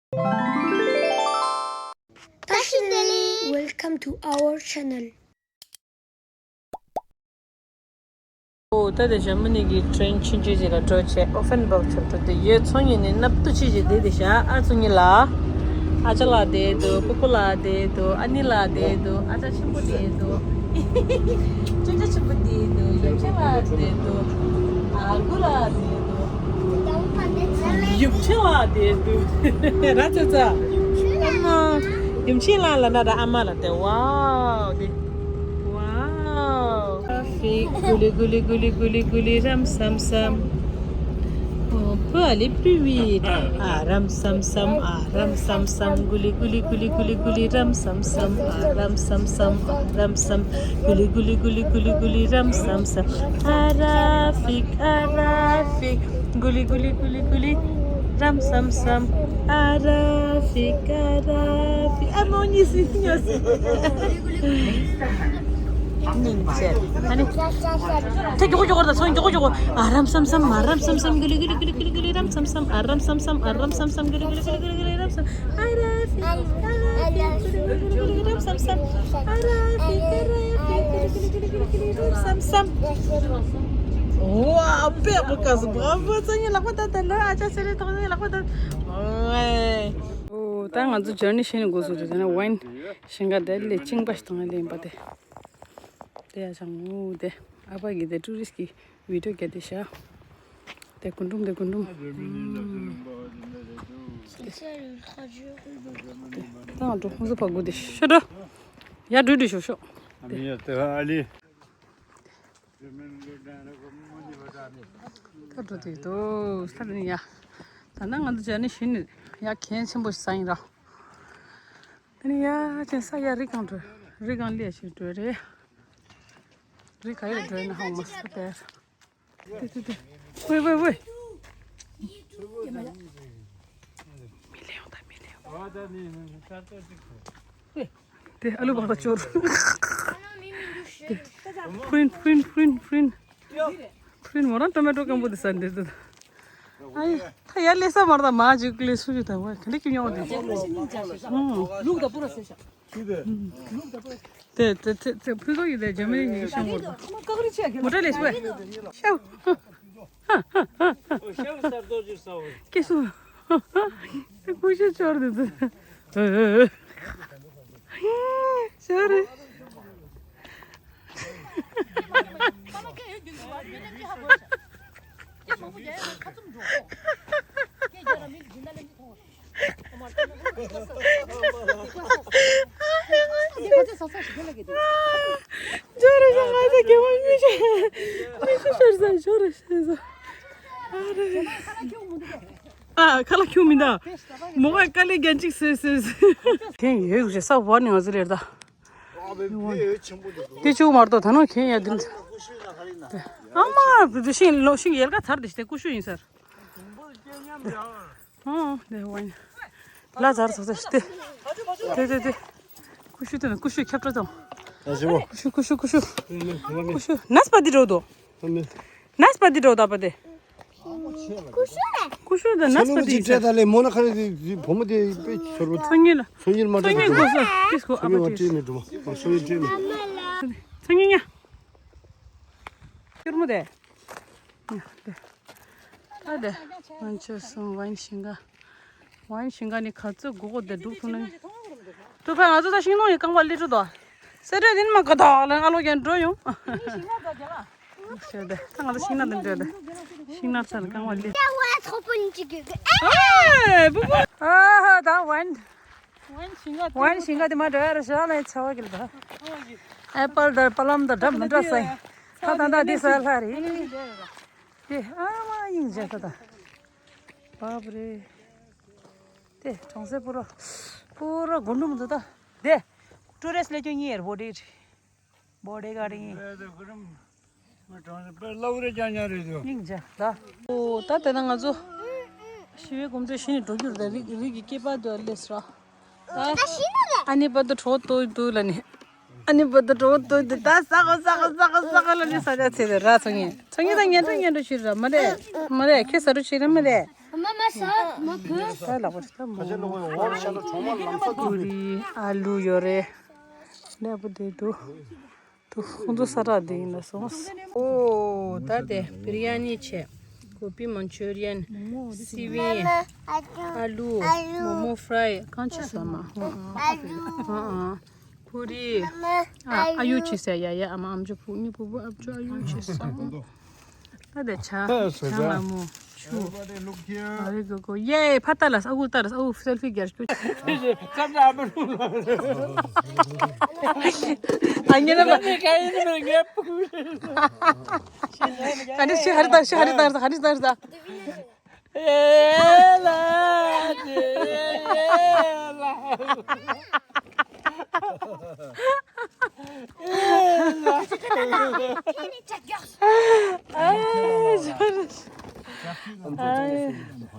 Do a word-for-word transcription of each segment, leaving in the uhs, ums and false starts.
བཀྲ་ཤིས་བདེ་ལེགས། Welcome to our channel. ཨོ། ད་དེ་ཇར་མ་ནི་གི་ཊེན་ཆུང་ཆུང་ཅིག་ལ་འགྲོ་བྱས། ཨོ་ཧྥེན་སྦུརག་ཆུ་འགྲོ་དེ་ཡོད། ཚོང་ཉིད་ནས་སྣབས་ཏུ་ཆེ་ཞིག་བསྡད་དེ་བཞག་ཨ་ཚོང་ཉིད་ལ། ཨ་ཅག་ལགས་བསྡད་འདུག་པུ་པུ་ལགས་བསྡད་འདུག་ཨ་ནེ་ལགས་བསྡད་འདུག་ཨ་ཅག་ཆེན་པོ་བསྡད་འདུག་ཅོ་ཅོ་ཆེན་པོ་བསྡད་འདུག་ཡབ་ཆེན་ལགས་བསྡད་འདུག་ཨ་ཁུ་ལགས་བསྡད་འདུག་ཡབ་ཆེན་ལགས་བསྡད་འདུག་ར་ཙ་ཙ། ཨ་མ། ཡབ་ཆེན་ལགས་ལབ་ན་ར་ཨ་མ་ལབ་དེ། ཝའོ་དེ། ཝའོ། ཏྲ་ཕིག་གུ་ལི་གུ་ལི་གུ་ལི་གུ་ལི་གུ་ལི་རམ་སམ་སམ། ཨོ། ཕུ་ཨ་ལི་པྲི་བི་ཨ་རམ་སམ་སམ། ཨ་རམ་སམ་སམ། གུ་ལི་གུ་ལི་གུ་ལི་གུ་ལི་གུ་ལི་རམ་སམ་སམ། ཨ་རམ་སམ་སམ། ཨ་རམ་སམ། གུ་ལི་གུ་ལི་གུ་ལི་གུ་ལི་གུ་ལི་རམ་སམ་སམ། ཨ་ར་ཕིག་ཨ་ར་ཕིག་གུ་ལི་གུ་ལི་གུ་ལི་གུ་ལི་རམ་སམ་སམ། ཨ་ར་ཕིག་ཨ་ར་ཕིག་ཨ་མོ་ཉི་སི་ཉོ་སི། ཉིན་བྱེད། ཨ་ནི། ཐེ་མགྱོགས་མགྱོགས་ད་སོང་། མགྱོགས་མགྱོགས། ཨ་རམ་སམ་སམ། ཨ་རམ་སམ་སམ། གུ་ལི་གུ་ལི་གུ་ལི་གུ་ལི་གུ་ལི་རམ་སམ་སམ། ཨ་རམ་སམ་སམ། ཨ་རམ་སམ་སམ། གུ་ལི་གུ་ལི་གུ་ལི་གུ་ལི་རམ་སམ། ཨ་ར་ཕིག་ཨ་ར་ཕིག་གུ་ལི་གུ་ལི་གུ་ལི་རམ་སམ་སམ། ཨ་ར་ཕིག་ཨ་ར་ཕིག་གུ་ལི་གུ་ལི་གུ་ལི་གུ་ལི་རམ་སམ་སམ། ཝའོ། དཔེ་ཡག་པོ་བཀག་སོང་། བ་བ་ཚ་ཉེ་ལག་པ་ད་ད་ལ་ཨ་ཅག་སེ་རེ་ཐོག་ཉེ་ལག་པ་ད། ཨོ། ད་ང་ཚོ་ཇར་ནི་བྱས་ནས་འགོ་བཙུགས་ཏེ་དེ་ནས་ཝའིན་ཞིང་ཁ་དེ་ལས་གཅིན་པ་ཞིག་བཏང་ཡ་ལེན་པ་དེ། དེ་ཡ་ཆང་ངུ་དེ། ཨ་ཕ་གི་དེ་ཊུ་རི་སི་གི་བི་ཌིའོ་བརྒྱབ་དེ་བཞག་དེ་རྒུན་འབྲུམ་དེ་རྒུན་འབྲུམ། ད་ང་འགྲོ་ཁོང་ཚོ་ཕ་གུ་དེ་ཤོ་འགྲོ། ཡ་འགྲོ་འགྲོ་ཤོག་ཤོག་ད་འགྲོ་དེ་དོ་ས་ནི་ཡ། ད་ནང་ང་ཚོ་ཇར་ནི་ཞུ་ནི་ཡ་གན་ཆེན་པོ་ས་ཡིན་ར། ད་ནི་ཡ་ཅན་ས་ཡ་རི་གང་འགྲོ། རི་གང་ལས་ཞིག་འགྲོ་རེད། རི་ག་ཡོད་འགྲོ་ན་ཧང་མ་ས་པེར། དེ་དེ་དེ། ཝེ་ཝེ་ཝེ། མི་ལེ་ཡོང་ད་མི་ལེ་ཡོང་། དེ་ཨ་ལུ་བག་ལ་ཅོར། ཕུན་ཕུན་ཕུན་ཕུན། ཕུན་མོ་རང་ཊོ་མེ་ཊོ་སྐམ་པོ་དེ་ཟ་འདིར་དུ། ཨ་ཡེ་ད་ཡར་ལས་ས་མར་ད་མ་ཅིག་ལས་སུ་ཞིག་ད་བ་ག་འདྲ་ཀྱི་ཉོ་དེ། ལུག་ད་པུ་ར་སེ་ཤ། དེ་དེ་དེ་དེ་ཕུ་ཏོ་ཡི་དེ་ཇ་མི་ནི་ཡི་ཤང་བོར། མོ་ཊ་ལས་སུ་ཤའོ། ཀེ་སུ། ཀུ་ཤུ་ཅོར་དེ་དེ། ཤོར་རེ། ཅོར་རེ་ང་ཚོ་གེ་མོ་མི་ཤེས། མི་ཤེས་ཤོར་ས་ཤོར་རེ་ཤེས་ས། ཨ་ཁ་ལག་ཁྱུང་མི་འདའ། མོ་ག་དཀའ་ལས་རྒྱན་གཅིག་སེ་སེ་སེ། དེ་ཡོད་རེད་ས་བར་ནས་ང་ཚོ་ལེར་ད། དེ་ཆུ་མར་ཏོ་ད་ནོ་ཁེན་ཡ་དིན། ཨ་མ་དེ་ཤིང་ལོ་ཤིང་ཡལ་ག་ཚར་དེ་ཤི་དེ་ཀུ་ཤུ་ཡིན་ཟེར། ཨོ་དེ་ཝན། ལ་ཚར་ཚར་ཚར་ཤི་དེ། དེ་དེ་དེ། ཀུ་ཤུ་དེ་ནི་ཀུ་ཤུ་ཁྱབ་བསྒྲགས་དང་། ཀུ་ཤུ་ཀུ་ཤུ་ཀུ་ཤུ། ཀུ་ཤུ་ནས་པ་དི་འགྲོ་དོ། ནས་པ་དི་འགྲོ་ད་པ་དེ། ཀུ་ཤུ་ལ། ཀུ་ཤུ་དང་ནས་པ་དི་ཡིན་ས། ལས་མོ་ན་ཁ་རེ་དེ་བུ་མོ་དེ་དཔེ་ཚོར་བ། ཚོང་ཉིད་ལ། ཚོང་ཉིད་མ་ཚོང་ཉིད་དགོས་ས་ཏིས་ཀོ་ཨ་ཚོང་ཉིད་མ་ཕ་ཏིས། སྤྲད་ནས་འགྲོ་མ། ཚོང་ཉིད་སྤྲད་ནས། ཚོང་ཉིད་ཉ། སྐྱུར་མོ་དེ། ཉ་དེ། ཨ་དེ། ང་ཚོ་སོང་ཝན་ཤིང་ག་ཝན་ཤིང་ག་ནི་ག་ཚོད་དགོས་གོ་དེ་འགྲུབ་ཐུབ་ན། ཏུ་ཕ་ང་ཚོ་ད་ཤིང་ནོ་ཡི་རྐང་པ་ལི་ཀྲུ་དོ། སེ་འདྲ་དེ་ནི་མ་ག་དོ་ལ་ང་ལོ་ཀྱང་འགྲོ་ཡོང་། ཤོད་དེ། ད་ང་ཚོ་ཤིང་ནགས་དེ་འགྲོ་དེ། ཤིང་ནགས་ཚ་ལ་རྐང་པ་ལི། ཨེ་བུ་བུ། ཨ་ཧ་ད་ཝན། ཝན་ཤིང་ག་དེ་མ་འགྲོ་ཡ་ར་ཤ་ལ་ཚ་བ་གིལ་ད། ཨེ་པལ་ད་པ་ལམ་ད་འདྲ་མི་འདྲ་ས་ཡིན། ད་ད་ད་དེ་ས་ལྷ་རེད། དེ་ཨ་མ་ཡིན་ཟེར་ད་ད། བབ་རེད། དེ་གྲོང་གསེབ་པུ་ར། པུ་ར་རྒུན་འབྲུམ་འདུག་ད། དེ། ཊུ་རི་སི་ཊི་སླེབས་རྒྱུ་གཉིས་ཡར་བོ་ཌེ་རེད། བོ་ཌེ་ག་རེད། ངས་གྲོང་གསེབ་པུ་ར་ལ་བུ་རེ་ཅང་ཉག་རེད་དོ། སྙིང་རྗེ་ད། ཨོ་ད་དེ་ན་ང་ཚོ་ཞི་བའི་གོམ་བགྲོད་བྱས་ནས་འགྲོ་རྒྱུ་རེད་ད། རི་རི་གི་སྐེད་པ་དུ་སླེབས་ར། ད་ཨ་ནི་བར་དུ་གྲོགས་ཏོ་འདུག་ལ་ནི། ཨ་ནི་བར་དུ་གྲོགས་ཏོ་འདུག་ད་ས་གོ་ས་གོ་ས་གོ་ས་གོ་ལ་ནི་ས་ཆ་ཚེ་དེ་ར་ཚོ་ངས་ཚོ་ངས་ད་ཉན་འགྲོ་ཉན་འགྲོ་ཕྱིར་ར་མ་རེད། མ་རེད་ཁྱེད་ས་རུ་ཕྱིར་ར་མ་རེད། མ་མ་ས་མ་ཕུ། ད་ལག་པ་ད་མོ། ཁ་ཆེ་ལོག་པའི་འོག་ཤ་ལ་གྲོག་མ་ལམ་སང་བཙུགས་པའི། ཨ་ལུ་ཡོད་རེད། ནས་པོ་དེ་འདུག་ཏུ་ཁོང་ཚོ་ས་རག་དེ་ཡིན་ལ་སོང་། ཨོ་ད་དེ་བི་རི་ཡ་ནི་བྱས། གོ་པི་མན་ཆུ་རི་ཡན། སི་ཝིན། ཨ་ལུ། མོ་མོ་ཧྥ་རའི་གང་ཆེ་ས་མ། ཨ་ཨ། ཁུ་རི། ཨ་ཨ་ཡུ་ཆེ་ས་ཡ་ཡ། ཨ་མ་ཨམ་ཅོ་ཕུ་ནི་ཕུ་བུ་ཨམ་ཅོ་ཨ་ཡུ་ཆེ་ས། ད་དེ་ཆ་ཆང་ལ་མོ་ཆུ། Everybody look here. ཨ་རེ་གོ་གོ་ཡེ་ཕ་ཏ་ལ་ཨ་ཁུ་ཏ་ལ་ཨ་ཁུ་སེལ་ཕི་རྒྱར་སྐྱོ། ཙམ་ལ་ཨ་མ་རུ་ལ། ཨ་ཉེ་ན་མ་ནི་ག་ཡིན་མ་ངེ་པུ། ཨ་ནི་ཤི་ཧ་རི་ཏ་ཤི་ཧ་རི་ཏ་ཧ་རི་ཏ་ཧ་རི་ཏ། ཨེ་ལ་ཨེ་ལ།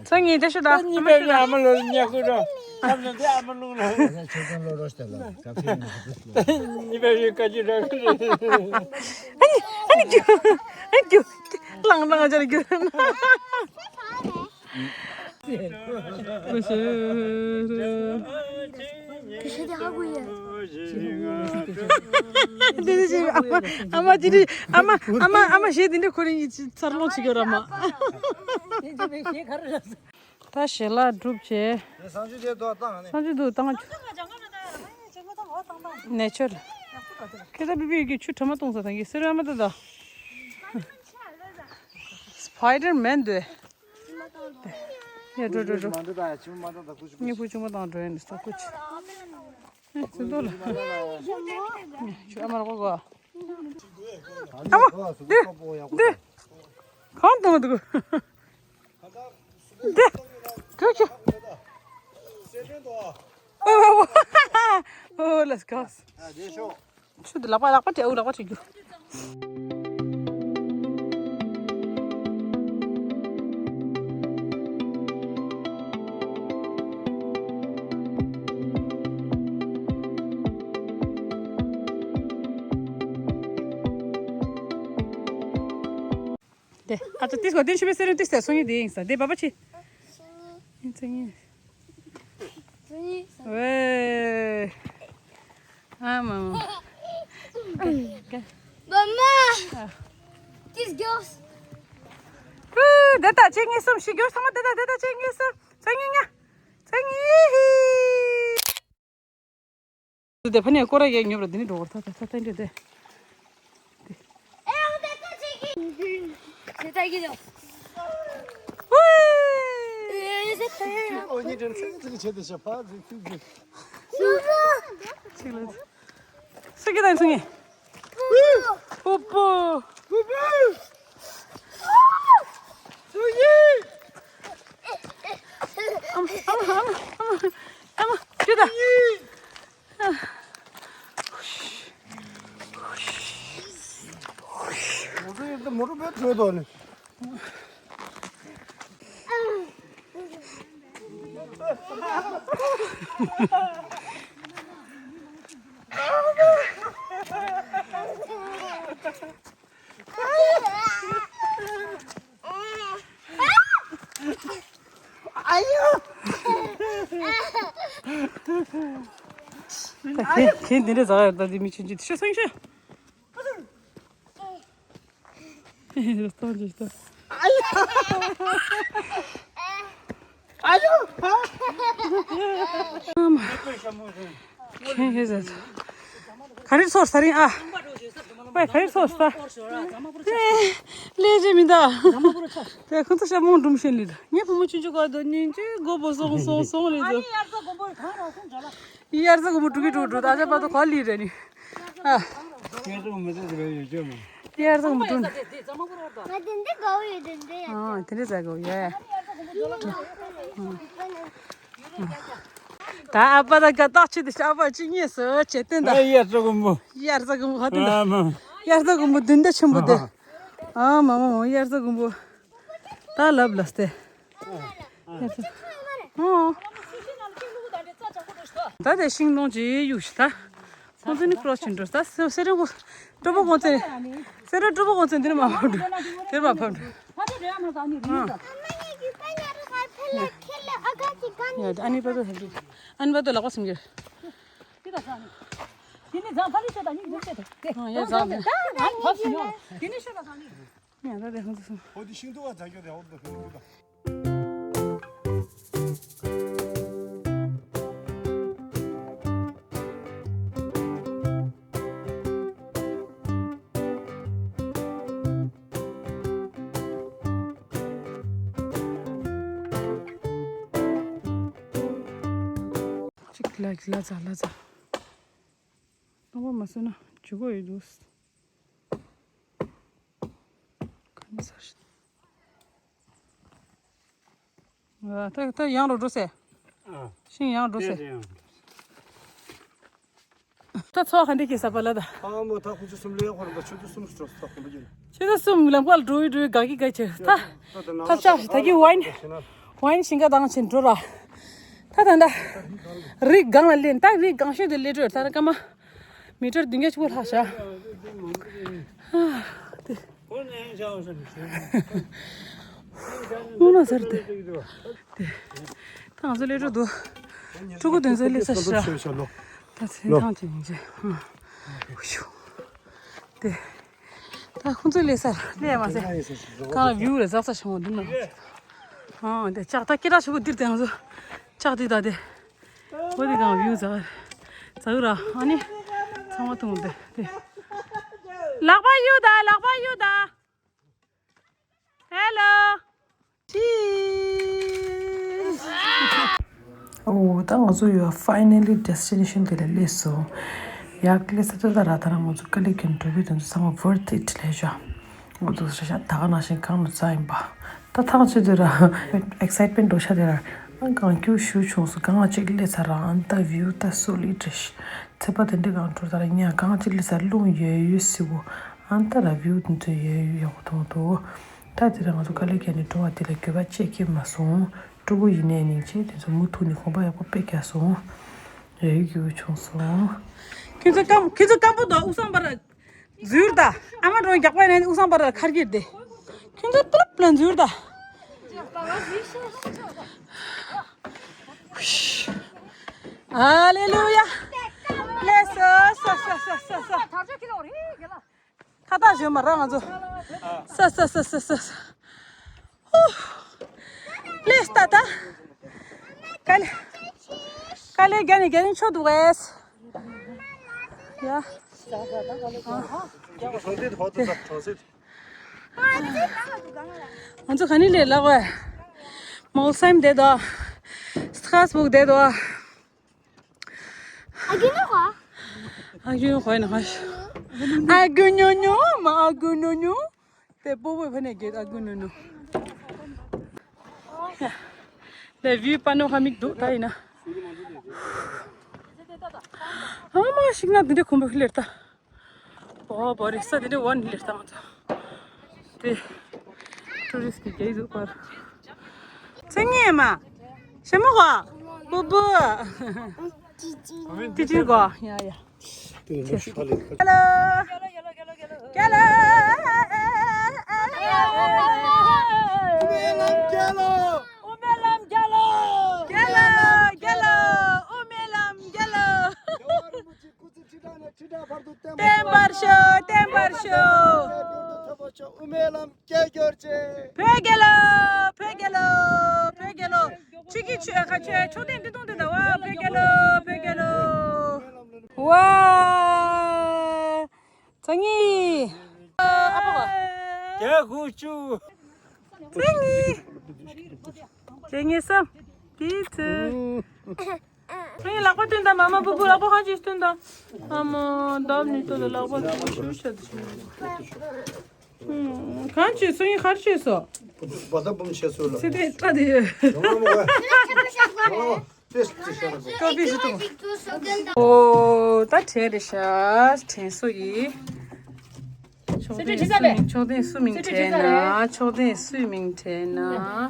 ཚང་གཉིས་དེ་ཤོད་ད། གཉིས་པའི་ཨ་མ་ལོ་ཉག་ཁུ་རོ། ཁམས་ནང་དེ་ཨ་མ་ལུང་ལ། ཁྱོད་ཚང་ལོ་རོ་ཤ་ལ་ཀ་ཕི་ནང་དུ་ལོ། གཉིས་པའི་བཀའ་ཅི་ར་ཁུ་རོ། ཨ་ནི་ཨ་ནི་རྒྱུ་ཨ་རྒྱུ་ལང་ལང་ཅར་རྒྱུ། ཨ་མ་ཨ་མ་ཨ་མ་ཨ་མ་ཞེས་འདི་འདྲ་ཁོ་རང་གི་འཚར་ལོངས་བྱེད་ཀྱི་ཡོད་ར་མ། ད་ཞལ་ལག་སྒྲུབ་བྱས། ས་འཇུ་དེ་ཏོག་བཏང་ནས། ས་འཇུ་དུ་བཏང་། ནེ་ཆར། ཁེ་ད་བི་བི་གི་ཆུ་ཁྲ་མ་གཏོང་ས་དང་གི་སེར་བ་མ་ད་ད། སྤའི་ཌར་མེན་དུ། ཡ་འགྲོ་འགྲོ་འགྲོ། མ་འདི་ད་ཡ་ཆུ་མ་ད་ད་ཀུ་ཆུ་ཀུ་ཆུ། ཉི་ཧྥུ་ཆུང་མ་དང་འགྲོ་ཡ་ནི་ས་ཀུ་ཆུ། ཨེ་ཚུན་དོ་ལ། ཆུ་ཨ་མ་ར་ཀོ་ཀོ། ཨ་མ། འདི། འདི། གང་གཏོང་འདུག་འདི། ཁྱོད་ཁྱོད། ཨོ་ཨོ་ཨོ། ཨོ་let's go། ཆུ་འདི་ལག་པ་ལག་པ་བྲེག་ཨོ་ལག་པ་བྲེག་རྒྱུ། དེ་ཨ་ཙི་ཏིས་གོ་ཏིན་ཤུ་བེ་སེ་རུ་ཏིས་ཏེ་སོང་ཡི་དེ་ཡིན་ས་དེ་བ་བ་ཆི། ཡིན་ཚེ་ཡིན། ཝེ། ཨ་མ་མ། མ་མ། ཨ། ཏིས་གྱོས། ཧུ། དེ་ད་ཆེ་ངེས་སམ་ཤི་གྱོས་ཚང་མ་དེ་ད་དེ་ད་ཆེ་ངེས་སམ། ཚེ་ངེས་ངེས། ཚེ་ངེས་ཧི། དེ་ཕ་ནས་སྐོར་ར་ཡས་ཉོབ་ར་དེ་ནི་འགྲོ་བར་ཐ་ཐ་ཐ་ཐ་འདྲེ་དེ། ཨོ་ཉི་དྲན་ཚིག་ཚིག་བྱེད་དེ་ཤ་ཕ་ཚིག་ཚིག་ཚིག་ཚིག་ལ་ཚིག་ལ་ཚིག་ངེ། པོ་པོ། པོ་པོ། ཚུགས་ཡིན། ཨམ་ཨམ་ཨམ་ཨམ་ཨམ་ཅི་ད། ང་ཚོ་ཡོད་ཚད་མོ་ཊ་བེད་བྲོས་དོ་ནི། ཨ་ཡོ། ད་ཁྱེད་ཁྱེད་འདི་འདྲ་ཟ་ཡོད་ད་འདི་མི་ཆུང་ཆུང་དེ་ཤོད་སང་ཤོད། རོ་སྟོང་ཅི་ཤོད། ཨ་ཡོ། ཨ་ཡོ། ཨ་མ། ཁྱེད་ཁྱེད་ཟ། ག་རེ་ཚོར་ས་རིང་ཨ། པའི་ག་རེ་ཚོར་ས། ལས་བྱེད་མི་འདའ། དེ་ཁོང་ཚོ་ཤ་མོང་སྒྲུང་བཤད་ལེ། ངའི་བུ་མོ་ཆུང་ཆུང་ག་དོ་ཉིན་གཅིག་མགོ་བོ་སོང་སོང་སོང་ལེ་དོ། དབྱར་རྩྭ་དགུན་འབུ་དྲུག་གི་དྲུག་དྲུག་ད་ཆ་བར་དུ་ག་ལི་རེ་ནི། ཨ། དབྱར་རྩྭ་དགུན་འབུ་དྲུག་དྲུག་ཡོད་ཅོ་མ། དབྱར་རྩྭ་དགུན་འབུ་དྲུག་ང་དེ་འདྲ་དགའ་བོ་ཡོད་དེ་འདྲ་ཡ། ཨ་དེ་འདྲ་ཟ་དགའ་བོ་ཡོད། ད་ཨ་ཕ་ད་དགའ་རྟགས་ཆེ་དེ་ཤ་ཨ་ཕ་ཅི་ཉེས་སུ་བྱེད་བསྟན་ད། ཨ་དབྱར་རྩྭ་དགུན་འབུ། དབྱར་རྩྭ་དགུན་འབུ་ཧ་དེ་ད། ཨ་མ། དབྱར་རྩྭ་དགུན་འབུ་བདུན་ད་ཆེན་པོ་དེ། ཨ་མ་མ་མ་དབྱར་རྩྭ་དགུན་འབུ། ད་ལབ་ལ་སྟེ། ད་དེ་ཤིང་སྡོང་ཅིག་གཡུགས་ཤིག་ད། ཁོང་ཚོ་ནི་ཀྲོ་ཕྱིན་འགྲོ་ད་སེ་སེ་རེ་གོ། ཀྲོ་པོ་གོང་ཚེ། སེ་རེ་ཀྲོ་པོ་གོང་ཚེ་འདིར་མ་ཕབ་འགྲོ། དེར་མ་ཕབ་འགྲོ། ཁྱེད་ལ་ཨ་ཁ་ཅིག་ག་ནས། ཡ་ཨ་ནི་པ་ཏོ་ཧ་ཅི། ཨ་ནི་པ་ཏོ་ལག་པ་སིམ་གྱི། དེ་ད་ཟ་ནི། དེ་ནི་ཟ་ཕ་ལི་ཤོད་ད་ནི་འདུག་ཤོད་ད། དེ་ཨ་ཡ་ཟ་ནི། ད་ནི་ཕ་སི་ཉོ། དེ་ནི་ཤོད་ད་ཟ་ནི། ཡ་ད་དེ་ཧང་སུ་སུ། ཨོ་དེ་ཤིང་ཏོག་ག་ཟ་རྒྱུ་རེད། ཨོ་དེ་ཧང་སུ་སུ། ཅིག་ལ་ལ་ཙ་ལ་ཙ། རྣམ་པ་མ་བཟོས་ན་འཇུ་གོ་ཡོད་འདུག་ག་ནས་ཟ་ཞིག་ཨ། ད་ད་ཡང་རུ་འགྲོ་སེ། ཨ། ཤིང་ཡང་རུ་འགྲོ་སེ། དེ་ཡང་ད་ཚོ་ག་འདྲ་གི་ས་པ་ལ་ད། ཨ་མོ་ད་ཁོ་ཚོ་གསུམ་ལས་ཧོར་ད་ཆུ་ཚོད་གསུམ་ཙམ་ཚོགས་ཁོ་འདུག་ཡིན། ཆུ་ཚོད་གསུམ་ལམ་ཁ་ལ་འགྲོ་ཡི་འགྲོ་ཡི་དགའ་གི་དགའ་ཆེ་ད། ད་ད་ཐབས་ཆག་ཞིག་ད་གི་ཝའིན། ཝའིན་ཤིང་ཁ་དང་ཆེན་འགྲོ་ར། ད་ད་ད། རི་སྒང་ལ་སླེབས་ད་རི་སྒང་ཤོད་དུ་སླེབས་འགྲོ་ད་ད་སྐར་མ། མི་ཊར་བདུན་བརྒྱ་ཆུ་བོ་ལྷག་ཤག་ཨ། དེ། ཁོ་ནས་ཡང་བྱ་བ་བྱ་མི་ཤེས། དངོས་གནས་ཟེར་ཏེ། དེ། ད་ང་ཚོ་སླེབས་འགྲོ་འདུག་ཕྲུ་གུ་དེ་ཚོ་སླེབས་ས་ཞིག་ར། ད་ཚེ་ཐང་ཅན་ཡིན་ཅེ། ཨ། ཧུ་ཤུ། དེ། ད་ཁོང་ཚོ་སླེབས་ས་སླེབས་མ་ཟད། གང་ལ་བིའུ་ལ་ཟག་ས་བྱུང་བ་འདུག་ན། ཨ། དེ་ལྕགས་ད་སྐད་གྲགས་ཆེ་པོ་འདིར་དེ་ང་ཚོ་ལྕགས་དེ་ད་དེ། འོ་དེ་གང་བིའུ་ཟ། ཟ་གི་ར། ཨ་ནི། ཚང་མ་འཐུང་དེ་དེ། ལག་པ་གཡུག་ད། ལག་པ་གཡུག་ད། ཧེ་ལོ། ཅི། ཨོ་ད་ང་ཚོ་ཡོད་ཕའི་ནལ་ལི་ཌེ་སི་ཊི་ནེ་ཤན་དེ་ལ་སླེབས་སོང་། ཡག་སླེབས་ས་ད་ད་ར་ད་ར་ང་ཚོ་དཀའ་ལས་ཁྱོན་འགྲོ་བའི་དོན་དུ་ཚང་མ་ཝར་ཐི་ཨིཊ་ལས་བཞག་འོ་དེ་ཚོ་ཤ་ཤ་ད་ག་ནང་བཞིན་གང་ལ་རྩ་ཡིན་པ། ད་ཐང་ཆེད་དུ་ར་ཨེག་སའིཊ་མེན་ཊི་འགྲོ་ཤ་དེ་ར། ཨང་གང་ཁྱུ་ཞུ་བྱུང་སོང་གང་ཅིག་སླེབས་ཚར་ར། ཨང་ད་བིའུ་ད་སོ་ལི་ཌི་རེད་ཤག་ཚད་པ་དེ་འདྲ་གང་འགྲོ་ད་ར་ཉ་གང་ཅིག་སླེབས་ཚར་རླུང་ཡོད་ཡོད་སི་བོ། ཨང་ད་ར་བིའུ་དེ་ཚོ་ཡོད་ཡོད་ཡག་པོ་མཐོང་འདུག་ད་དེ་ར་ང་ཚོ་དཀའ་ལས་བརྒྱབ་ནས་འགྲོ་བ་དེ་ལ་འགྱོད་པ་ཅི་སྐྱེས་མ་སོང་། ཕྲུ་གུ་ཡིན་ནའི་ནིང་ཆེ་དེ་ཚོ་མུ་ཐུག་ནས་གོམ་པ་ཡག་པོ་དཔེ་རྒྱག་སོང་། ཡོད་ཡོད་བྱུང་སོང་། ཁྱོད་ཚོ་སྐམ་ཁྱོད་ཚོ་སྐམ་པོ་འདུག་དབུགས་སང་བར། འཛུལ་ད། ཨ་མ་འགྲོ་རྒྱག་པ་ནས་དབུགས་སང་བར་ཁར་གྱིས་ཏེ། ཁྱོད་ཚོ་ཏུ་ལབ་ལ་འཛུལ་ད། ཧ་ལེ་ལུ་ཡ། ལེ་སོ་སོ་སོ་སོ་སོ། ཁ་བཏགས་ཞོན་མ་ར་ང་ཚོ། སོ་སོ་སོ་སོ་སོ། ཧུ། ལེ་སྟ་ད། ཀ་ལེ། ཀ་ལེ་རྒྱ་ནི་རྒྱ་ནི་ཆོ་འདུག་ཨེས། ཡ། གྲོང་གསེབ་ཧོ་ཏུ་ད་གྲོང་གསེབ། ང་ཚོ་ག་ནི་ལས་ལག་བས། མོལ་སེམ་བསྡད་དོ། སི་ཁ་སི་བུག་བསྡད་དོ། ཨ་གུ་ཉོ་ག་ཨ་གུ་ཉོ་ག་ཨ་གུ་ཉོ་ཉོ་མ་ཨ་གུ་ཉོ་ཉོ། དེ་པོ་པོ་ཕ་ནས་གེད་ཨ་གུ་ཉོ་ཉོ། ལས་བིའུ་པ་ནོ་ཧ་མིག་འདུག་ད་ཡིན་ན། ཨ་མ་ཤིག་ན་འདི་འདྲ་ཁོམ་པ་ཁི་ལེར་ད། བོ་བོ་རི་ས་དེ་འདྲ་བོ་ནི་ལེར་བཏང་ཚོ། དེ། ཊུ་རི་སི་གི་རྒྱ་ཡིག་འཛུགས་པར། མཚན་ཉིད་མ། ཞེ་མོ་གོ། བུ་བུ། ཏི་ཏི་གོ། ཡ་ཡ། ཧེ་ལོ། ཧེ་ལོ། ཨུ་མེ་ལམ་རྒྱལ་ལོ། ཨུ་མེ་ལམ་རྒྱལ་ལོ། རྒྱལ་ལོ། རྒྱལ་ལོ། ཨུ་མེ་ལམ་རྒྱལ་ལོ། བསྟན་པར་ཤོག་བསྟན་པར་ཤོག་ཨུ་མའི་ལམ་སྐྱེ་གྱུར་ཅིག་བོད་རྒྱལ་ལོ། བོད་རྒྱལ་ལོ། བོད་རྒྱལ་ལོ། ཆུ་ཀི་ཆུ་ཁ་ཆུ་ཆུ་ཏན་ཏི་ཏུང་ཏི་ད་བ་བོད་རྒྱལ་ལོ། བོད་རྒྱལ་ལོ། ཝ། ཚ་ཉི། ཨ་ཕོ་བ། རྒྱ་གུ་ཅུ། ཚ་ཉི། ཚ་ཉི་སམ། ཏི་ཚུ། ངའི་ལག་པ་སྟོན་དང་། མ་མ་བུ་བུ་ལག་པ་ཧ་ཅིག་སྟོན་དང་། ཨ་མ་འདམ་ནི་ཏོ་ལ་ལག་པ་ཏོ་ཞུ་ཤ་ཏོ་ཞུ། གང་བྱས་སོང་། ཡིན་ཧར་བྱས་སོ། བ་ད་བུམ་བྱས་སོ་ལ། ཚེ་དེ་ལྟ་དེ་ཡོད། ཀོ་ཕི་ཞིག་འཐུང་། ཨོ་ད་དྲན་རེད་ཤག་དྲན་སོ་ཡིས། ཕྱོགས་སྟོན་སུ་མིང་། ཕྱོགས་སྟོན་སུ་མིང་དྲན་ན། ཕྱོགས་སྟོན་སུའི་མིང་དྲན་ན།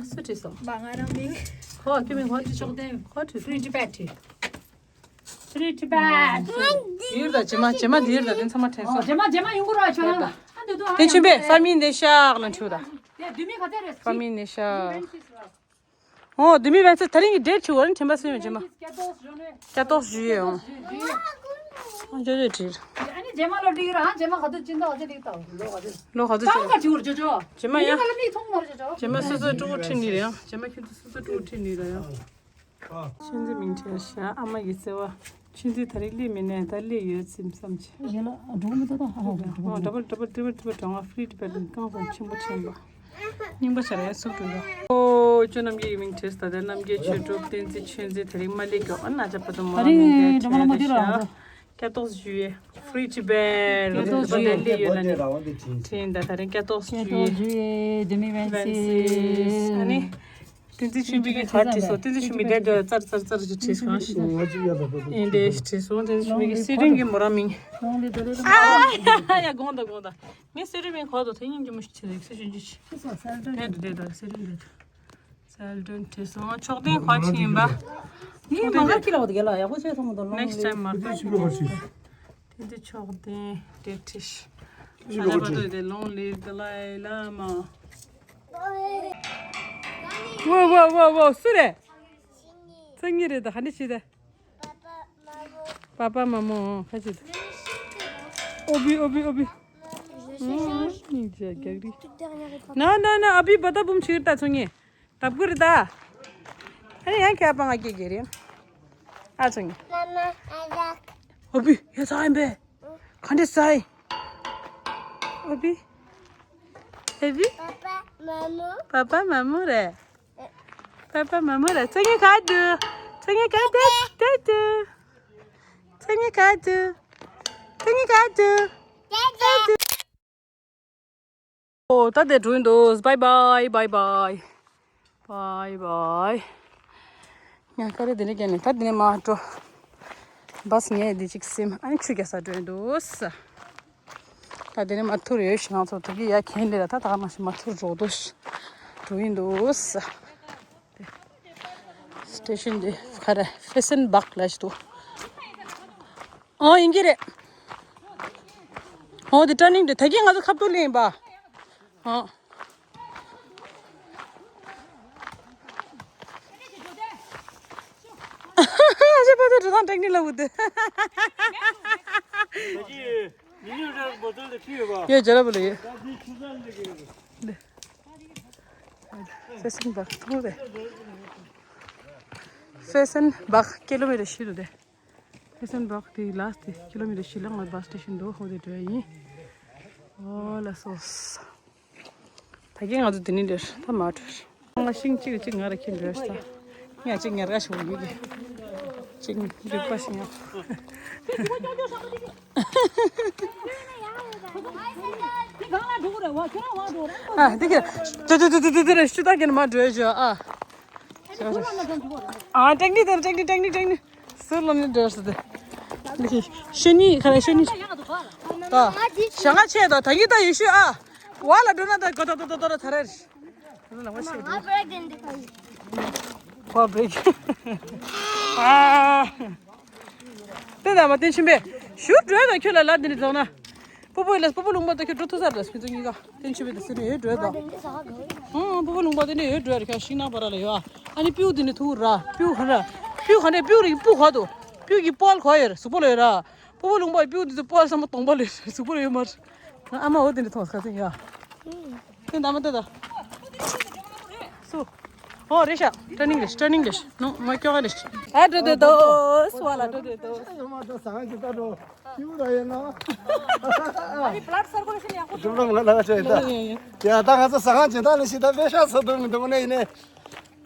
སུ་བྲིས་སོང་། ང་རང་མིང་། ཁོ་ཁྱོད་མིང་ཁོ་ཕྱོགས་སྟོན་ཁོ་བྲིས། Free Tibet། Free Tibet། དེར་ད་རྗེས་མ་རྗེས་མ་དེར་ད་དེ་ཚང་མ་དྲན་སོང་། རྗེས་མ་རྗེས་མ་ཡོང་གི་རེད་ཁྱོད་རང་། ཨ་འདི་དུ་ཨ་དེ་ཆུན་པས་ཧྥ་མིན་ནེ་ཤག་ལ་འཁྲུག་ད། དེ་བདུད་མི་ག་ཚད་རེད། ཧྥ་མིན་ནེ་ཤག་ཨོ་དེ་མི་བན་ཚེ་ད་རིང་གི་ཌེཊ་ཆི་བོ་རིན་ཐེམ་པ་སུ་ཡོད་ཇེ་མ། ཀྱ་ཏོག་ཞུ་ཡོད་ཨོ། ཨོ་ཇོ་ཇོ་ཁྲིར། ཨ་ནི་ཇེ་མ་ལོ་ཌི་ར་ཇེ་མ་ག་དུ་ཅིན་ད་ཨོ་ཇེ་ལིག་ཏའོ་ལོ་ག་དུ། ལོ་ག་དུ་ཅིན་ད་ཨོ་ག་ཅི་བོར་ཇོ་ཇོ། ཇེ་མ་ཡ། ཇེ་མ་སོ་སོ་ཀྲུ་ཀྲུ་ཁྲིད་ནི་རེད་ཡ། ཇེ་མ་ཁྱོད་ཚོ་སོ་སོ་ཀྲུ་ཀྲུ་ཁྲིད་ནི་རེད་ཡ། ཆུན་ཚི་མིང་བྲིས་ཤག་ཨ་མ་ཡི་བརྩེ་བ། ཆུན་ཚི་ད་རེས་སླེབས་མེད་ནས་ད་སླེབས་ཡོད་ཚིམ་བསམ་ཆེ། ཡེ་ལ་འགྲོ་མི་འདུག་ད་ཧ་ཧ་འགྲོ་མི་འདུག་ཌབ་བལ་ཌབ་བལ་ཌབ་བལ་ཌབ་བལ་གྲང་བ་ཧྥི་རི་ཊི་བལ་རྐང་བ་ཆེན་པོ་ཆེན་པོ། རྙིང་པ་ཆ་རེ་སུབ་འགྲོ་ཡ། ཨོ་ཅོ་རྣམ་རྒྱལ་ཡི་མིང་བྲིས་ད་ལྟ་རྣམ་རྒྱལ་ཆོས་གྲུབ་བསྟན་འཛིན་ཆོས་འཛིན་ད་རེས་མ་སླེབས་ཀྱོག་ཨ་ན་ཅག་པ་དུ་མ་ད་རེས་མིང་འདྲ་ཌབ་བལ་མ་བྲིས་ར་འགྲོ། ཀྱ་ཏོག་ཞུ་ཡེ། ཧྥི་རི་ཊི་བལ་ཀྱ་ཏོག་ཞུ་ཡེ། སླེབས་ཡོད་ན་ནི། ཁྲིན་ད་ད་རེས་ཀྱ་ཏོག་ཞུ་ཡེ། ཀྱ་ཏོག་ཞུ་ཡེ་ཌེ་མི་ཝན་སི། ཨ་ནི། བསྟན་འཛིན་ཆོས་འཕེལ་གྱིས་ག་བྲིས་སོང་། བསྟན་འཛིན་ཆོས་འཕེལ་དེ་འདྲ་ཙར་ཙར་ཙར་ཅིག་བྲིས་སོང་ཞེས། ཨིན་དེ་བྲིས་སོང་། བསྟན་འཛིན་ཆོས་འཕེལ་གྱིས་སི་རིང་གི་མོ་རང་མིང་། ཨ་ཡ་ཡ་དགོངས་དག་དགོངས་དག་ངས་སི་རིང་མིང་གོ་དོ་ཐེ་ཉིན་གྱི་མོ་ཞིག་བྱེད་རེད་སི་ཆུན་ཅི་ཆི། དེ་དེ་དེ་སི་རིང་དེ་སལ་ཌོན་བྲིས་སོང་། མཆོག་ལྡན་ག་བྲིས་ཡིན་པ། ནི་མ་ག་ཁྱི་ལ་བ་དེ་ག་ལ་ཡག་པོ་བྱས་སོང་མ་གཏོགས་ལོང་ནེགསི་ཊའིམ་མ་ག་ཁྱི་ལ་བ་བྲིས། དེ་འདི་མཆོག་ལྡན་དེ་བྲིས། ཨ་ལ་བ་དོ་དེ་long live the Dalai Lama། ཝོ་ཝོ་ཝོ་ཝོ་སུ་རེད། མཚན་ཉིད་རེད་ད་ག་འདྲ་བྱེད་ད། པ་པ་མ་མོ་ཁ་ཅིག་ཨོ་བི་ཨོ་བི་ཨོ་བི། སྙིང་རྗེ་རྒྱག་རི། ན་ན་ན་ཨ་བི་བ་ད་བུམ་ཆིག་ད་ཚོ་ངེ་ད་བུ་རི་ད། ཨ་ནི་ཡང་ཁྱེད་ཨ་པ་ང་སྐྱེ་རྒྱལ་རི། ཨ་ཚོ་ངེ། ཨོ་བི་ཡ་ཚ་ཡིན་པས། ག་འདྲ་ཚ་ཡིན། ཨོ་བི། ཨོ་བི། པ་པ་མ་མོ་རེད། པ་པ་མ་མོ་ར་ཚ་ངེ་ག་དུ། ཚ་ངེ་ག་དུ་དུ་དུ། ཚ་ངེ་ག་དུ། ཚ་ངེ་ག་དུ། དུ་དུ། ཨོ་ད་དེ་འགྲོ་ཡིན་འདུག་བའི་བའི་བའི་བའི། བའི་བའི། ང་ཀ་རེ་དེ་ནས་རྒྱབ་ནས་ད་དེ་ནས་མར་འགྲོ། བཱས་ངས་འདི་གཅིག་སིམ་ཨ་ནི་ཆུ་རྒྱག་ས་འགྲོ་ཡིན་འདུག་ད་དེ་ནས་མར་ཐུར་ཡོད་ཞིག་ང་ཚོ་ད་གི་ཡ་གན་ལས་ད་ད་མ་ཞིག་མར་ཐུར་འགྲོ་འདུག་འགྲོ་ཡིན་འདུག་སི་ཊེ་ཤན་འདི་ག་རེ་ཧྥེ་སན་བག་ལ་ཞིག་འདུག་ཨོ་ཡིན་གྱི་རེད། ཨོ་དེ་ཊར་ནིང་དེ་ད་གི་ང་ཚོ་ཁ་ཐུག་ལེན་ཡིན་པ། ཨོ། ཨ་ཅེ་པ་ཏོ་འགྲོ་སྟངས་ཊེག་ནིག་ལ་བུ་དེ། ཡོད་ཇ་ལ་བུ་ལ་ཡོད། ཧྥེ་སན་བག་ཐུག་དེ། ཧྥེ་སན་བག་ཀི་ལོ་མི་ཊར་བཞི་འདུག་དེ། ཧྥེ་སན་བག་དེ་ལ་སི་ཊི་ཀི་ལོ་མི་ཊར་བཞི་ལ་ང་བཱས་ཊེ་ཤན་འདུག་ཧོ་དེ་འགྲོ་ཡ་ཡིན། ཨོ་ལ་སོ་སི། ད་གིན་ང་ཚོ་དེ་ནས་འགྲོ་ད་མ་འགྲོ། ང་ཤིང་གཅིག་གཅིག་ང་ར་ཁྱེར་འགྲོ་ད། ངས་གཅིག་ཉར་ག་ཞུ་ཡིན་གི། གཅིག་འགྲིག་པ་ཞིག་ཡང་། ཨ་འདི་གི་དུ་དུ་དུ་དུ་དུ་དུ་རེ་ཤུ་ད་གིན་མ་འགྲོ་ཞུ་ཨ། ཨ་ཊེག་ནིག་དེར་ཊེག་ནིག་ཊེག་ནིག་ཊེག་ནིག་སུ་ལ་ནི་འགྲོ་ཟེར་ཏེ། ཤེ་ནི་ག་རེ་ཤེ་ནི། ད་ཞག་ཆེ་ད་ད་ཡི་ད་ཡི་ཤུ་ཨ། བ་ལ་འགྲོ་ན་ད་གོ་ད་ད་ད་ད་ད་ད་རེ། ལ་བ་ཤེ་ད། ཁོ་བྲེག་ཨ། དེ་ད་མ་བསྟན་ཆིན་པས་ཞུ་འགྲོ་ད་ཁྱོད་ལ་ལ་དེ་ནི་རྫོགས་ན། སྤོ་བོ་ལ་སྤོ་བོ་ལུང་པ་དང་ཁྱོད་འགྲོ་ཐུབ་ས་རེད་ཁྱོད་ཚོ་གཉིས་ཀ་བསྟན་ཆིན་པས་དེ་སེ་ནས་ཡོད་འགྲོ་ད། ཨང་སྤོ་བོ་ལུང་པ་དེ་ནས་ཡོད་འགྲོ་རེད་ཁྱོད་ཤིང་ནག་པ་ར་ལ་ཡོད་ཨ། ཨ་ནི་སྤེའུ་དེ་ནས་ཐུག་ར་སྤེའུ་ག་ར། སྤེའུ་ག་ནས་སྤེའུ་རིགས་སྤུ་ག་དོ། སྤེའུ་གི་སྤོལ་ག་ཡོད་རེད་གཟུགས་པོ་ལ་ཡོད་ར། སྤོ་བོ་ལུང་པ་སྤེའུ་དེ་ཚོ་སྤོལ་ས་མ་གཏོང་པ་ལ་ཡོད་རེད་གཟུགས་པོ་ལ་ཡོད་མ་རེད། ཨ་མ་འོ་དེ་འདྲ་མཐོང་ས་ཁ་སེང་ཡ། དེ་འདྲ་མ་ལྟ་ད། སུ། ཨོ་རེད་ཤག་ཊེ་ནིང་རེད་ཊེ་ནིང་རེད་ནོ་ང་སྐྱོ་ག་རེད། ཨ་འགྲོ་དེ་དོ་སུ་བ་ལ་འགྲོ་དེ་དོ། ཡོད་མ་འགྲོ་ཟ་ཁང་ཅིག་ལྟ་འགྲོ། སྐྱིད་པོ་ར་ཡོད་ན། ཨ་ནི་བླཌ་སར་ཀུ་ལེ་ཤན་ཡག་པོ་འགྲོ། འགྲོ་ང་ལ་ཆ་ཡིན་ད། ཡ་ད་ང་ཚོ་ཟ་ཁང་ཇི་ལྟར་ལ་ཤི་ད་པེ་ཤ་ཚོ་འདུག་མི་འདུག་ནས་ཡིན་ནས།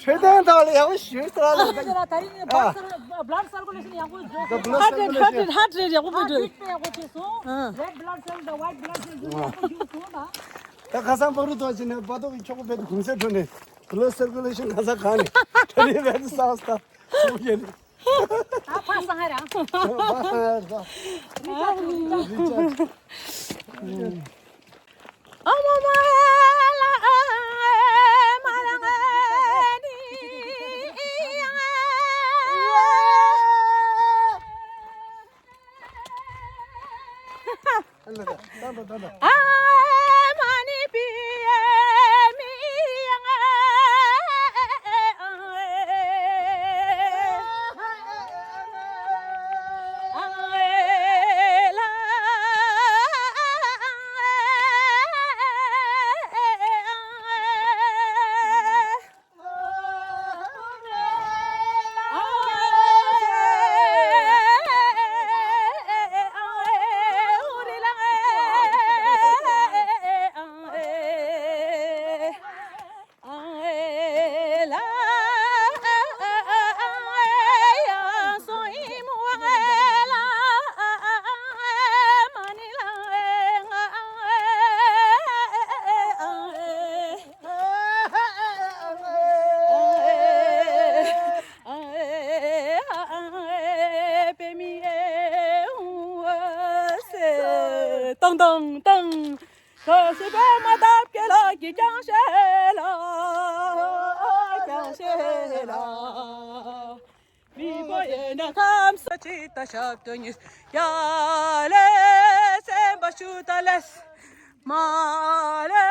འཕྲོད་བསྟེན་ཐོག་ལ་ཡག་པོ་ཞུས་ཐལ་ལ། ད་རིང་ནས་བླཌ་སར་བླཌ་སར་ཀུ་ལེ་ཤན་ཡག་པོ་འགྲོ། The blood circulation. ཧ་ཊ་རེཊ་ཧ་ཊ་རེཊ་ཡག་པོ་མེད་འགྲོ། ཧ་ཊ་རེཊ་ཡག་པོ་བྱས་སོང་། ཨ། Red blood cell དང་white blood cell འདི་ཡག་པོ་ཞུས་སོང་ད། ད་ཁ་སང་པ་རུ་ཐོག་ཅིག་ནས་པ་ཏོག་གི་ཁྱོ་ག་བེད་དུ་གུང་སེང་འགྲོ་ནས་blood circulation ཁ་སང་གང་ནས་ད་རེས་བེད་དུ་སངས་ད། ཨ་ཕ་སངས་ཧ་ར། ཕ་སངས་ཧ་ར། རི་ཅག་རི་ཅག་ཏང་ཏང་། ཁ་སི་པད་མ་འདབ་བརྒྱད་ལ་གི་ཀྱང་ཤེས་ལ། ཀྱང་ཤེས་ལ། མི་གོ་ཡེ་ན་ཁམས་སོ་ཅི་ད་ཞབས་ཏུ་ཉིས། ཡ་ལེ་སེམས་པ་ཞུ་ད་ལེ། མ་ལེ་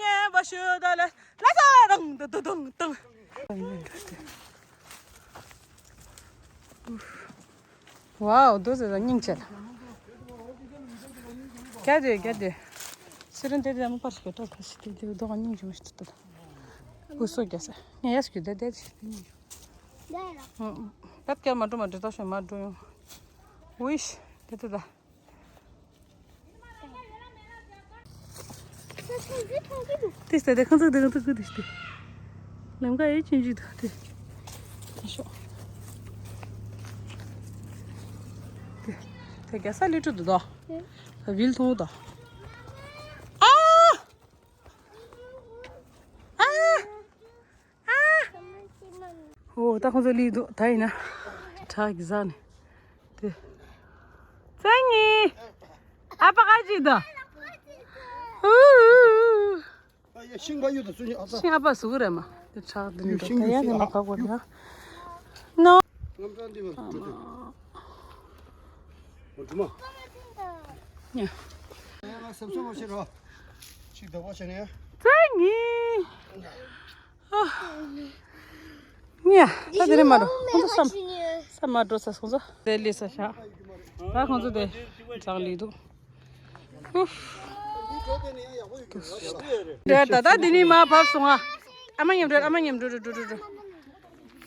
ཉན་པ་ཞུ་ད་ལེ། ལ་ས་རང་དུ་དུ་དུང་དུང་། ཝའོ། རྡོ་ཟེར་ད་སྙིང་རྗེ། རྒྱ་དེ་རྒྱ་དེ། སི་རན་དེ་དེ་མ་པར་ཞིག་ཏོ་ཁ་སི་དེ་དེ་རྡོ་སྙིང་རྗེ་མ་ཞིག་ཏོ། སྐུ་སྲོག་རྒྱ་ས་ངས་ཡ་སྐྱུ་དེ་དེ་དེ་སྙིང་རྗེ། ད་སྐྱ་མ་འགྲོ་མ་འདྲེ་ད་ཤོད་མ་འགྲོ་ཡོང་། ཝིཤ་དེ་དེ་ད། དེ་ས་དེ་ཁང་ཚུགས་དེ་ཁང་ཚུགས་དེ་ཤི་དེ། ལམ་ཀ་ཡེ་ཆུན་ཆུ་དུ་དེ། དེ་ཤོག་དེ་དེ་རྒྱ་ས་ལི་ཀྲུ་དུ་དོ། ད་བིལ་ཐོང་དོ། ཨ། ཨ། ཨ། ཨོ་ད་ཁོང་ཚོ་ལི་དུ་ད་ཡིན་ན། བྲག་གི་ཟག་ནས། དེ། བཙན་ཉི། ཨ་ཕ་ག་ཅིག་དང་། ཨུ་ཨུ་ཨུ། ཨ་ཡ་ཤིང་པ་ཡོད་དང་སུ་ཉི་ཨ་ཙ། ཤིང་ཨ་ཕ་ཟུག་རེད་མ། དེ་ཁྲག་དེ་ཡོད་ནི་ཤིང་ད་ཡ་ཡོད་དེ་མ་ཤིང་ག་གོ་རེད་ཡ། ནོ། ངམ་ཀྲང་འདི་བ་འགྲོ་དེ། འོ་འགྲོ་མ། ཡ། ང་སེམས་སོ་མ་ཤེས་རོ། ཅིག་ད་བ་ཤེས་ནས། བཙན་ཉི། ཉ། ད་དེ་རེད་མ་རོ། ཁོང་ཚོ་བསམ། བསམ་མ་འགྲོ་ས་ཁོང་ཚོ། དེ་ལས་ས་ཤ། ད་ཁོང་ཚོ་དེ། བྲག་ལི་འདུག་ཧུ། དེ་ད་ད་དེ་ནི་མ་བབས་སོང་ཨ། ཨ་མ་མཉམ་འགྲོ་ཨ་མ་མཉམ་འགྲོ་འགྲོ་འགྲོ་འགྲོ་འགྲོ།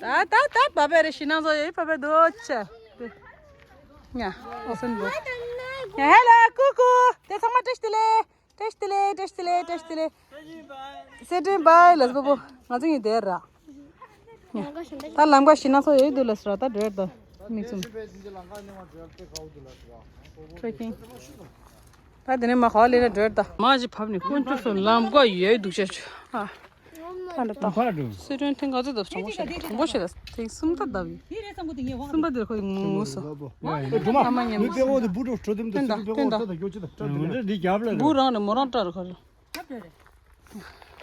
ད་ད་ད་བབས་པ་རེད་ཤི་ནང་ཚོ་ཡོད་བབས་པ་འདུག་ཆ། ཉ། ཨོ་སན་འདུག་ཉ་ཧེ་ལ་ཀུ་ཀུ། དེ་ཚང་མ་བཀྲ་ཤིས་བདེ་ལེགས། བཀྲ་ཤིས་བདེ་ལེགས། བཀྲ་ཤིས་བདེ་ལེགས། བཀྲ་ཤིས་བདེ་ལེགས། སེ་ཀྲིན་བྷའི་ལགས་སོ་པོ། ང་ཚོ་གཉིས་བསྡད་ར། ད་ལམ་ཁ་ཤི་ན་ཚོ་ཡོད་འདུག་ལགས་སོ་ད་བྲོས་ད། མིག་བཙུམ། ཊྲེ་ཀིང་། ད་དེ་ནས་མ་ཧོ་ལེ་ན་བྲོས་ད། མ་ཞིག་བབས་ནས་དཀོན་མཆོག་གསུམ་ལམ་ཀ་ཡོད་འདུག་ཅེས་ཆུ། ཨ། ཁ་འདྲ་ད། སི་ཀྲིན་ཐེངས་ག་ཚོད་བཏབ་དྲང་པོ་བཤད་དྲང་པོ་བཤད་ད་ཐེངས་གསུམ་ད་བཏབ་ཡིན། གསུམ་པ་དེར་ཁོ་ཡིན་ངོ་ངོ་སོ། ཨ་མ་ཉམས་སོ། ཏན་ཏན་ཏན་ཏན། འདི་རྒྱབ་ལ་འབུ་རང་ནས་མོ་རང་སྐྲག་རེད་ཁ་རེད།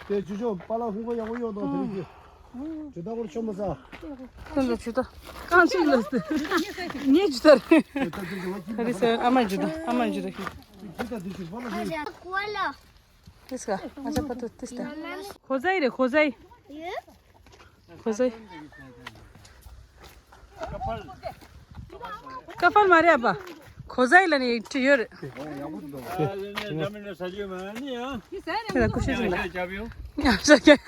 དེ་ཅི་ཤོག་པ་ལག་ཧུང་གོ་ཡག་པོ་ཡོད་དོ་དེ་རིགས་ཀྱི། ཇི་ལྟ་བར་ཤོག་མ་ས། ཁོང་ཚོ་ཇི་ལྟ། རྐང་ཚིགས་ལ་སྟེ། ངས་ཇི་ལྟར། ད་རེས་ཨ་མ་ཇི་ལྟ་ཨ་མ་ཇི་ལྟ་ཁྱི། ཇི་ལྟ་དེ་ཤོག་པ་ལག་ཧུང་། ཏིས་ཀ་ཨ་ཅག་པ་ཏུ་ཏིས་ཏ། ཁོ་ཟའི་རེད་ཁོ་ཟའི། ཁོ་ཟའི། ཀ་ཕལ་མ་རེད་པ། ཁོ་ཟའི་ལ་ནི་ཁྲི་ཡོད་རེད། དེ་ལ་ཀུ་ཤི་ཟིན་ལ། ཉམས་ཤ་ཀྱ།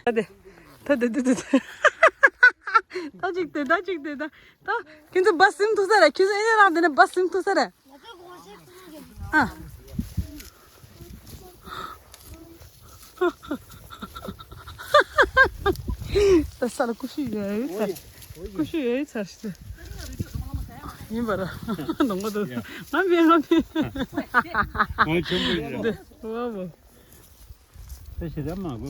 ད་དེ་ད་དེ་དེ་དེ། ད་ཅིག་དེ་ད་ཅིག་དེ་ད། ད་ཁྱེད་ཚོ་བ་སིམ་ཐུག་ས་རེད། ཁྱེད་ཚོ་ཨེ་རང་དེ་ནས་བ་སིམ་ཐུག་ས་རེད། ཨ། ད་ས་ལ་ཀུ་ཤུ་ཡོད་ཚར། ཀུ་ཤུ་ཡོད་ཚར་ཞིག་ཡིན་པ་ར། ནང་པ་དུ་ང་བེ་ང་བེ། ང་ཆེན་པོ་ཡིན་ར། འདི་བ་བ། ད་ཞེ་དྲག་མ་གོ།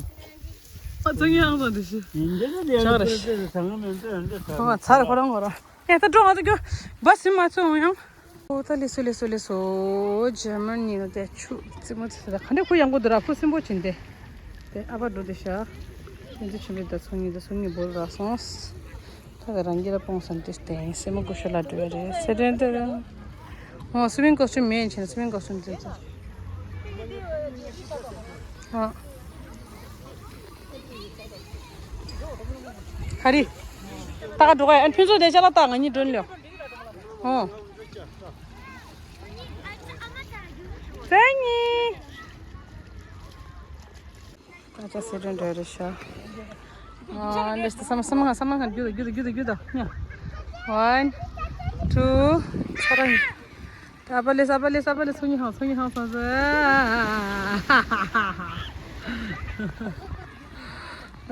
ཨ་ཙང་ཡང་ཙང་དེ་ཤི། ཡིན་འདི་ནི་ལས་ཆགས་རེད་ཤི། ཚང་མ་འདི་འདི་ཚང་མ། ཨ་ཚར་ཁོ་རང་ཁོ་རང་། ཡ་ད་འགྲོ་ང་ད་རྒྱུ། བ་སིམ་མ་ཚོ་ཡང་། ཨོ་ད་ལེ་སོ་ལེ་སོ་ལེ་སོ། ཇར་མ་ནི་ལ་དེ་ཆུ་རྩེད་མོ་རྩེ་ས་ག་འདྲ་ཁོ་ཡང་གོ་འདུག་ར་ཁོ་སིམ་པོ་བྱིན་ཏེ། དེ་ཨ་ཕ་འགྲོ་དེ་ཤ། དེ་ཚོ་ཆུ་མེད་ད་ཚོ་གཉིས་ད་ཚོ་གཉིས་བོར་ར་སོང་། ད་ག་རང་གི་ལ་སྤོང་སམ་དེ་བསྟན་སེ་མོ་ཀུ་ཤོ་ལ་འགྲོ་ཡ་རེད་སེ་དྲན་དེ་ར། ཨོ་སི་མིང་ཀོ་སི་ཊུམ་མེད་བྱས་ན་སི་མིང་ཀོ་སི་ཊུམ་དེ་ཚོ། ཨ། ཁ་རི། ད་ག་འགྲོ་ག་ཡ་ཨ་ཕུན་ཚོགས་དེ་ཅ་ལག་ད་ང་གཉིས་འགྲོ་ལེ། ཨོ། བཙན་ཉི། ད་ཅག་སེ་དྲན་འདྲ་རེད་ཤག་ཨ་འདྲ་ཞིག་བསམ་བསམ་ཁང་བསམ་ཁང་རྒྱུ་དང་རྒྱུ་དང་རྒྱུ་དང་རྒྱུ་དང་ཉ། One, two, ཚ་ར་ཉི། ད་པ་ལེ་ས་པ་ལེ་ས་པ་ལེ་སོ་ཉི་ཧང་སོ་ཉི་ཧང་སོང་ཟེ།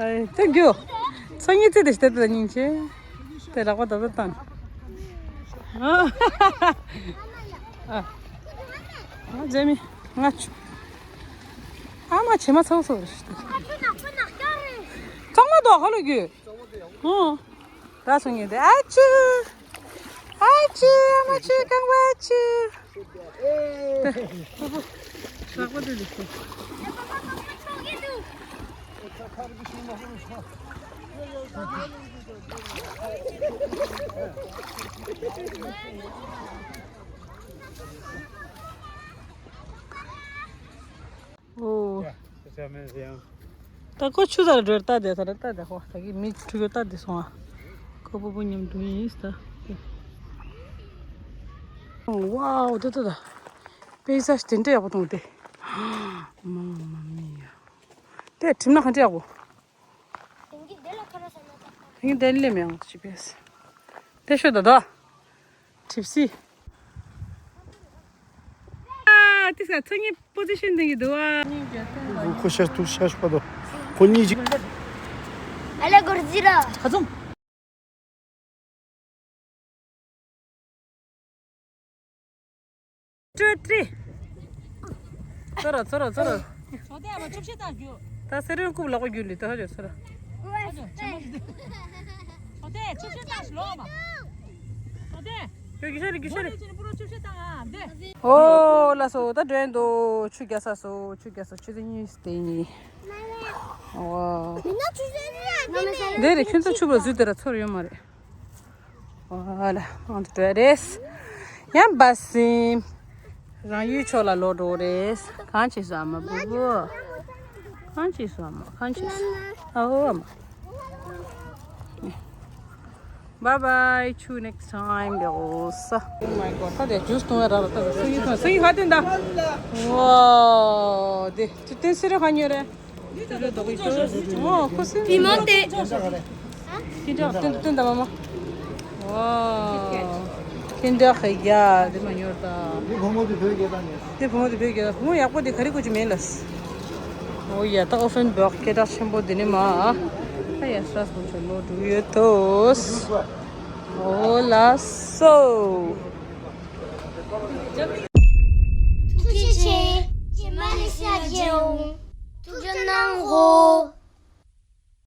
ཨེ་དེ་རྒྱུ། སོ་ཉི་ཙི་དེ་ཞིག་དེ་དེ་སྙིང་རྗེ། དེ་རག་པ་ད་ད་བཏང་། ཨ། ཨ། ཨ་ཇེ་མི། ང་ཆུ། ཨ་མ་བྱེ་མ་ཚང་སོ་རེད། ཚང་མ་དོ་ཧ་ལོ་རྒྱུ། ཨོ། ད་སོ་ཉི་དེ་ཨ་ཆུ། ཨ་ཆུ་ཨ་མ་ཆུ་རྐང་པ་ཨ་ཆུ། ལག་པ་དེ་འདུག་སོང་། ཨོ། ད་ཁོ་ཆུ་ཚ་ལ་འགྲོ་ལྟ་དེ་ཚ་ལ་ལྟ་དེ་ཧོ་ད་གི་མི་ཁྲུ་གི་ལྟ་དེ་སོང་ཨ། ཁོ་པོ་པོ་མཉམ་འགྲོ་ཡིན་ད། ཝའོ་ད་ད་ད། པེ་ས་ཞི་དེ་འདྲ་ཡག་པོ་མཐོང་སྟེ། མ་མ་མི་ཡ། དེ་གྲིམ་ན་ག་འདྲ་ཡག་པོ། དེང་གི་དེ་ལ་ཁ་ར་ས་ན་ད། དེང་གི་དེ་ལས་མེད་ཡང་ཅི་པེ་ས། དེ་ཤོད་ད་ད། གྲིབ་སི། ཨ། ཏི་ས་ཚོ་ངའི་པོ་ཛི་ཤན་དེ་གི་འདུག་ཨ། ཁོ་ཤ་ཏུ་ཤ་ཤ་པ་དོ། ཁོ་གཉིས་ཅིག་ཨ་ལེ་གོར་ཛི་ར། ཁ་ཚུམ། ཏྲི་ཏྲི། ཚོ་ར་ཚོ་ར་ཚོ་ར། ཚོ་དེ་ཨ་མ་ཆུབ་ཤེས་དང་རྒྱུ། ད་སེ་རོན་རྐུབ་ལག་པ་རྒྱུ་ལི་ད་ཧ་ཅོ་ཚོ་ར། ཨ་ཅོ་ཆ་མ་ཞུ། ཚོ་དེ་ཆུབ་ཤེས་དང་ཞུ་ལོ་མ། ཚོ་དེ། ཡོ་རྒྱུ་ཤ་རི་རྒྱུ་ཤ་རི། ཨོ་ལ་སོ་ད་འགྲོ་ཡིན་དོ། ཆུ་རྒྱག་ས་སོ་ཆུ་རྒྱག་ས་ཆུ་ཚོད་གཉིས་དེ་ཡིན། ཨོ། འདི་རེད་ཁྱོད་ཚོ་ཆུ་བ་བཟོས་དེ་ར་ཚོར་ཡོད་མ་རེད། ཨོ་ལ་ཨང་དུ་འགྲོ་ཡ་རེད། ཡང་བ་སིམ། རང་ཡུལ་ཕྱོགས་ལ་ལོག་འགྲོ་རེད། གང་བྱེད་སོ་ཨ་མ་བུ་བུ། གང་བྱེད་སོ་ཨ་མ་གང་བྱེད་སོ། ཨ་ཧོ་ཨ་མ། Bye bye, see you next time, girls. Oh my god, ད་དེ་ཇུས་བཏུང་བ་ར་ལ་ད་དེ་སུ་ཡིན་ཐོན་སུ་ཡིན་ཧ་ཏན་ད། ཝའོ། དེ་ཅི་ཏན་སི་རེ་ཧ་ཉོ་རེ། ཨོ་ཁོ་སི། པི་མོ་དེ། ཁྱི་འདྲ་ཏན་ཏན་ད་མ་མ། ཝའོ། ཁྱི་འདྲ་ཧ་ཡ་དེ་མ་ཉོར་ད། འདི་བུ་མོ་དེ་བོད་སྐད་བཏང་ནས། འདི་བུ་མོ་དེ་བོད་སྐད་བཏང་བུ་མོ་ཡག་པོ་དེ་ག་རེ་དགོས་ཀྱི་མེད་ལ། ཨོ་ཡ་ད་ཨོ་ཧྥེན་བོག་སྐད་གྲགས་ཆེན་པོ་འདི་ནི་མ། ཨ་ཡ་སྲས་མོ་ཆོ་ལོ་འགྲོ་ཡོད་དོ། ཨོ་ལ་སོ། ཐུགས་རྗེ་ཆེ། རྗེས་མ་ནས་ཤ་རྒྱལ་འོང་། ཐུགས་རྗེ་གནང་གོ།